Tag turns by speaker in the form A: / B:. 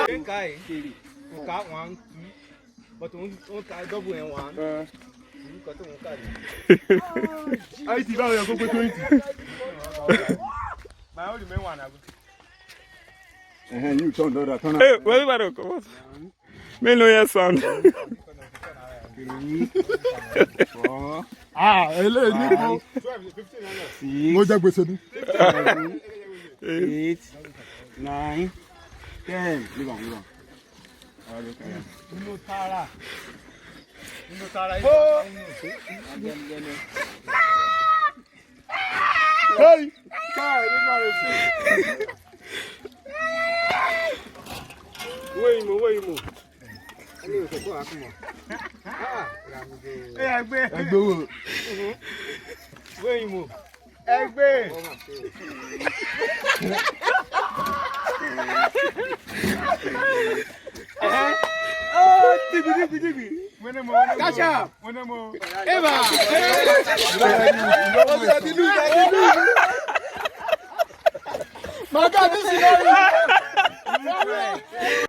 A: Nka yìí, nka one two, but òun ka double yẹn one, two nǹkan tó ń kà ní.
B: Ayé ti báwo yẹ kó pé 20.
A: My own remain one abi.
B: Ẹ̀hẹ́n, you turn dọ́dà turn.
C: Hey, where everybody come out? Me no hear sound.
B: 3, 4. Ah, eléyìí ní kú.
A: 12, 15.
B: Mo jẹ gbèsè ni.
C: 7,
B: 8, 9, 10. Leave am, leave am.
A: Nínú tààrà. Nínú tààrà yìí.
B: Hey! Kai, this one is sick.
A: Owó ìmọ̀, owó ìmọ̀. Ẹni òṣèkó àkùmọ̀. Ẹgbẹ́.
B: Ẹgbẹ́ wo?
A: Owó ìmọ̀. Ẹgbẹ́. Dìgbì dìgbì dìgbì. Cash up. Eva.
B: Màgá, this is not.